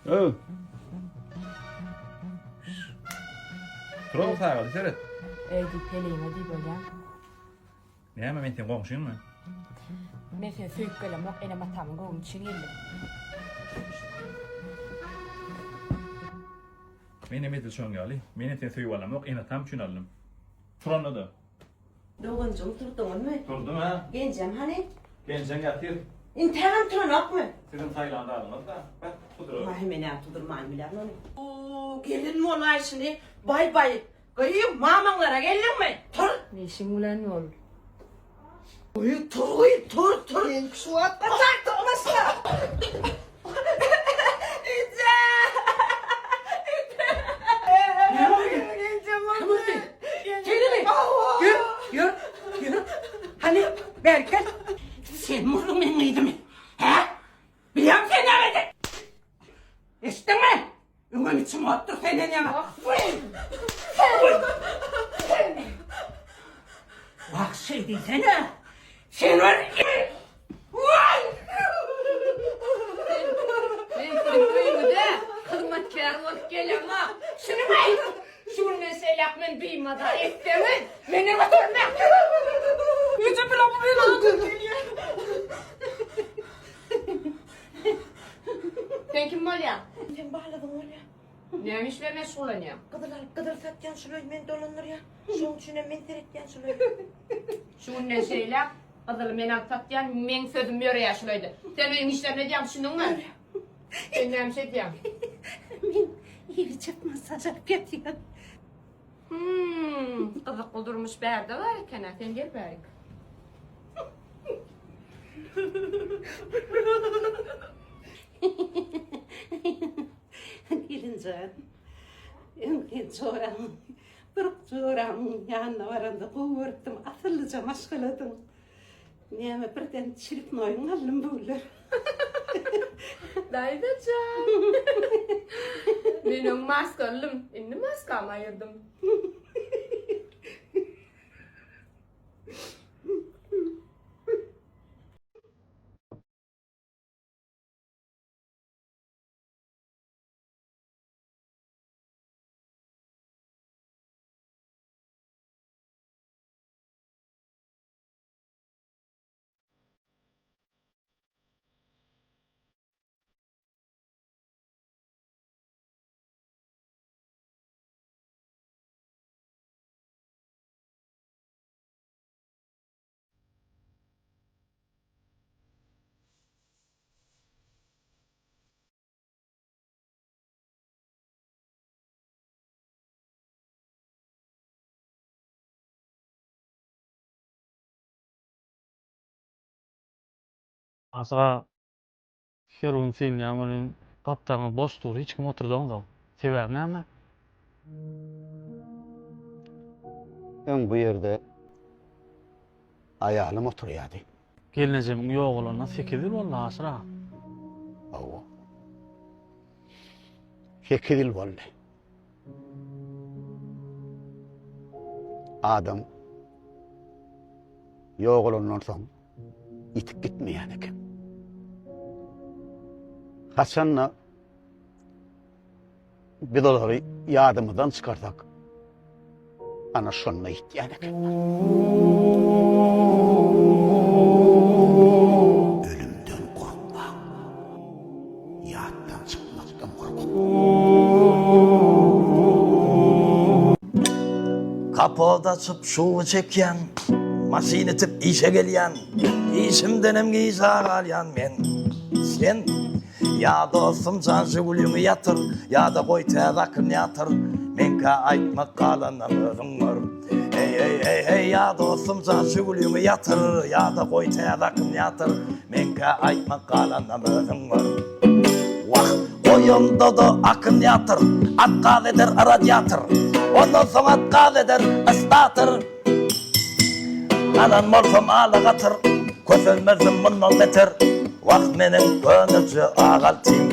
Öw. Tur sagaly seret. Eý diý peleňe diý bolýa. Näme men seň goňşyňmy? Men seni söýüp gelemok, enem-atamyň göwni üçin geldim. Menem edil şoň ýaly. Menem seni söýüp alamok, ene-atam üçin aldym. Turanda-da. Doganjygym turduňyzmy? Turdum hä. Genjem hany? Genjeň ýatyr. Intägem turanokmy? Siziň saýlan zadyňyz-da. Beh, tudurar. Waý, men-ä tudurman bilerin ony. Oo, gelin bolaýşyny, baý-baý. Gyýw, mamaňlara geldiňmi? Tur! Işiň bilen bol. Gyýw, tur gyýw, tur, tur! Meňki şu wagt gaçardyk başga. Eje! Eje! Näme boldy? Kim urdy? Şeýlemi? Ýör, ýör, ýör. Hany, bäri gel. Sen urduň meň gyzymy. Hä? Bilýäňmi sen näme eden? Eşitdiňmi? Öňem içim otdur senden ýaňa. Wah, şeý diýsene. Sen bir Waý! Men siziň öýüňize hyzmatkär bolup gelemok. Şunumy aýt. Şu günden şeýläk men bimaza etseňiz, menem oturmak. Eje bilen bu bela gelýär. Sen kim bolýaň? Sen baladyň bolýa. Näme iş bilen meşgullanýaň? Gyzyl alyp gyzyl satýan şul öý meni dolandyrýar. Şoň üçinem men seretýän şul öýe. Şu günden şeýläk gyzyly men alyp satýan, meň sözüm ýöreýär şul öýde. Sen öýüň işlerini edýäň, düşündiňmi? Sen näme iş edýäň? Men ýylyjak massaž alyp ýatýan. Hum, gyzykly durmuş bärde bar eken-ä, sen gel bärik. Gelinjan, öň sen joraň, bir joramyň ýanyna baranda gowy görüpdim, asyllyja maşgaladyň. Näme birden çiripnoýyň aldym bu günler. Daýzajan. Men öň maskalydym, indi maskamy aýyrdym. Asga her gün synlaýan welin gapdalyňyz boş dur hiç kim oturdaňzok. Sebäbi näme? Öň bu ýerde aýalym oturýardy. Gelnejemiň ýogalanyna sekiz ýyl boldy Aşyr aga. Hawa. Sekiz ýyl boldy. Adam ýogalandan soň ýitip gitmeýän eken. Haçanda biz olary ýadymyzdan çykarsak, ana şonda ýitýän ekenler. Ölümden gorkmaň. Ýatdan çykmakdan gorkup. Kapot açyp şuwy çekýän, Maşyn itip işe gelýän, Işimdenem gijä galýan men. Sen, ýa dostum jan Žiguliňi ýatyr, Ýa-da goý täze akyn ýatyr, Meňkä aýtmak galanam özüň gör. Heý heý heý heý ýa dostum jan Žiguliňi ýatyr, Ýa-da goý täze akyn ýatyr, Meňkä aýtmak galanam özüň gör. Wah, goýanda-da akyn ýatyr, At gaz eder radiator, Ondan soň at gaz eder ystatyr. Alan bolsam ala gatyr, Kösenmezdim mundan beter. Wah, meniň köneje ak altym.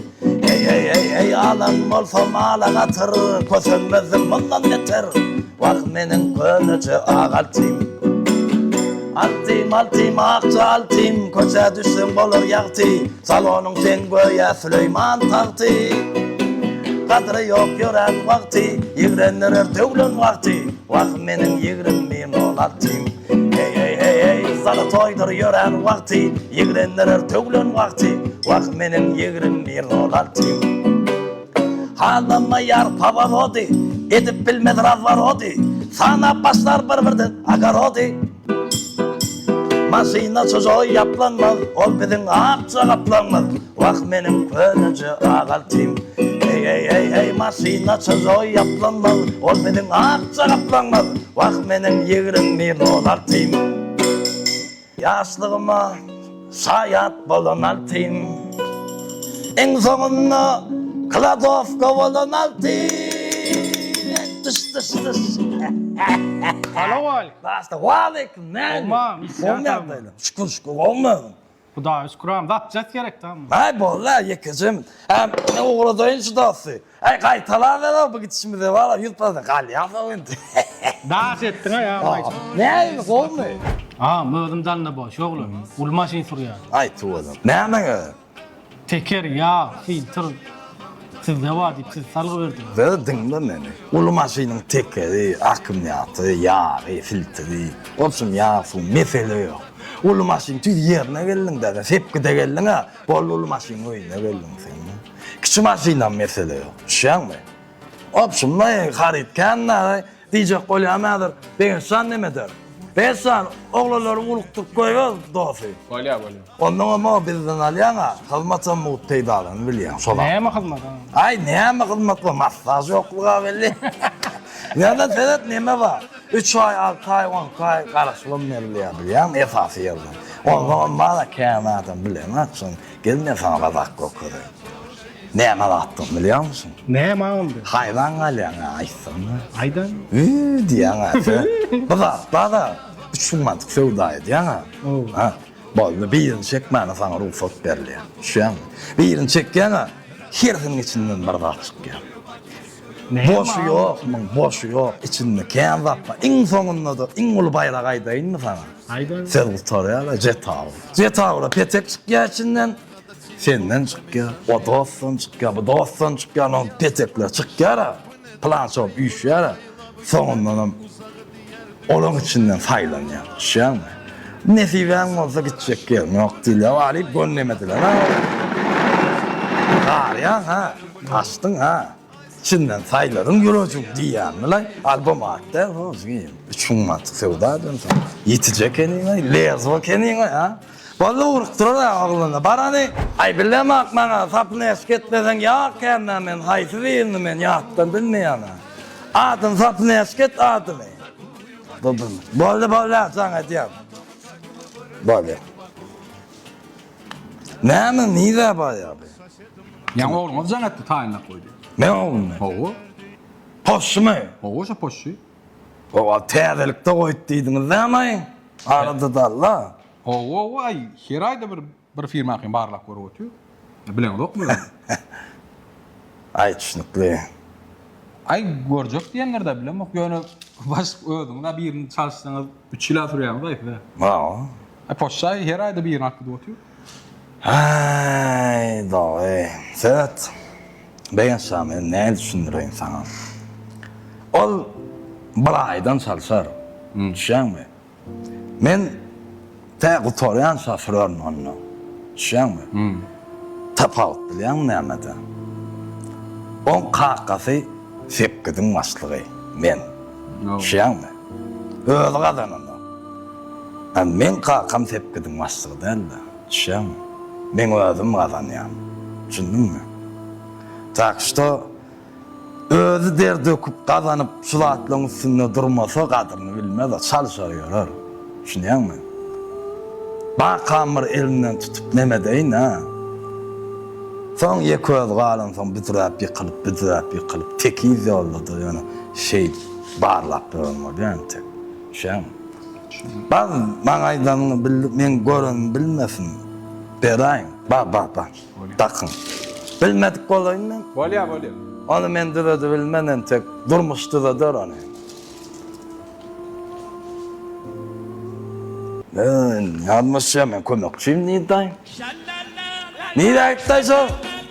Heý, heý, heý, heý, alan bolsam ala gatyr, Kösenmezdim mundan beter. Wah, meniň köneje ak altym. Altym, altym, akja altym, Köçä düşseň bolar ýagty, Salonyň seň göýä Süleýman tagty. Gadyry ýok ýörän wagty, Ýigrendirer döwlen wagty, Wah, meniň 21 nol altym. Heý, heý, heý, heý, zalatoýdyr ýörän wagty, Ýigrendirer döwlen wagty, Wah, meniň 21 nol altym. Halamaýar pawarody, Edip bilmez razwarody, Sanap başlar bir-birden agarody. Maşyna çujoý ýaplanmaz, Ol biziň akja gaplaňymyz, Wah, meniň köneje ak altym. Eý-eý-eý-eý, maşyna çujoý ýaplanmaz, Ol biziň akja gaplaňymyz, Wah, meniň 21 nol altym. Ýaşlygyma şaýat bolan altyn. Iň soňunda kladowka bolan altyn. Dyş dyş dyş. Alo Walik. Başda Waleýkim näme? Gowmy? Gowmy ýagdaýlar? Şükür şükür gowmy özüň? Hudaýa şükür am zapjast gerek dam. Aý boldy ýekejem. Hem ugradaýyn şu dosty. Aý gaýtalaber bu gidişimize bar 100% galýarsyň indi. Daş etdiň-a ýa maýçy. Näme gowmy? Agam özüm dalna boş oglan. Uly maşyn sürýän. Aý tüweleme. Näme gerek? Teker, ýag, filtr sizde bar diýip sizi salgy berdiler. Ber diňle meni. Uly maşynyň tekeri, akkumulýatory, ýagy, filtri, obşim ýag suw mesele ýok. Uly maşyn tüýs ýerine geldiň däde, sepgide geldiň-ä, boldy uly maşynyň öýüne geldiň sen. Kiçi maşynam mesele ýok. Düşýäňmi? Obşim haryt kän däde. Diýjek bolýan häzir Begenç jan neme eder? Begenç jan, oglanlary ulukdyryp goýber dosty. Bolýar, bolýar. Onnoňam o bizden alýaň-a, hyzmatam mugt peýdalanyp bilýäň şo zat. Näme hyzmat a? Aý, näme hyzmat bar, massaž ýokluga belli. Ýöne seret neme bar, üç aý, alty aý, on iki aý garaşybam berilýär bilýäňmi esasy ýerden. Onnoňam bar-a kän adam bilenok şony. Gel men saňa bir zat görkezeýin. Näme zatdygyny bilýärmisiň? Näme boldy? Haýran galýaň-a aýtsam-da. Aýdan. Wü diýýäň-ä sen. Bir zat bar-a, 3000 manatlyk söwda edýäň-ä. Ha, boldy, birini çekmäne saňa rugsat berilýär. Düşýäňmi? Birini çekýäň-ä, hersiniň içinden bir zat çykýar. Boşy ýok muň, boşy ýok. Içinde kän zat bar. Iň soňunda-da iň uly baýragy aýdaýynmy saňa? Aýdan. Söz gutarýar-a, Jetawr. Jetawra petek çykýar içinden. Senden çykýar, o dostdan çykýar, bu dostdan çykýar, onuň petekler çykýar-a, plança bolup üýşýär-ä. Soňundanam olaň içinden saýlanýar. Düşýäňmi? Nesibäň bolsa gitjek ýeriň ýok diýilýär. Alyp gönnemediler-ä. Garýaň, ha, açdyň, ha. Içinden saýladyň ýürejiň diýýänmi-laý? Albom at däl, ho, jigim. 3000 manatlyk söwda edensoň. Ýetiji ekeniň-aý, lezwo ekeniň-aý, ha? Boldy ugrukdyrar-a oglany. Barany. Aý, bilemok, maňa sapnesk etmeseň ýak kän-dä men haýsy birini men ýatdan bilmeýän-ä. Adyny sapnesk et adyny. Boldy, boldy, jaň edýän. Boldy. Näme, nirä barýar bu? Ýaňy ogluňyz jaň etdi, taýynlap goýdy. Meň oglummy? Hawa. Poşşymy? Hawa, şo poşşy. Hawa, täzelikde goýdy diýdiňiz dämi? Arada dalla. Hawa, hawa, aý, her aýda bir bir firmakyny barlap görüp otyr. Bileňzokmy ýöne? Aý, düşnükli. Aý, görjek diýendir-dä, bilemok, ýöne baş özüňiz-ä birini çalyşsaňyz, üç ýyl-a sürýäňiz-aý siz-ä. Hawa. Aý, poçta her aýda birini alyp gidip otyr. Aý, dogry. Seret, Begenç jan, men nähili düşündireýin saňa. Ol bir aýdan çalşar. Düşýäňmi? Men tä gutarýança sürerin onda. Düşýäňmi? Tapawut bilýäňmi nämede? Oň kakasy sepgidiň başlygy, men. Düşýäňmi? Özi gazananok. A meň kakam sepgidiň başlygy däl-de. Düşýäňmi? Meň özüm gazanýan. Düşündiňmi? Tak şto Özi der döküp gazanyp şu zatlaryň üstünde durmasa gadyryny bilmez o çalşar ýörer. Düşünýäňmi? Bakam bir elinden tutup nemedeýin a. Soň ýeke özi galansoň büdräp ýykylyp büdräp ýykylyp tekiz ýolda-da ýöne şeýdip barlap ýören bolýar entek. Düşýäňmi? Bar maňa aýdanyňy bil meň görenimi bilmesin. Beräýiň. Bar bar bar. Dakyň. Bilmedik bolaýyn men. Bolýa bolýa. Ony men düzedibilmen entek durmuş düzeder ony. Ýazmyşja men kömekçim diýdi. Nirä gitdi şo?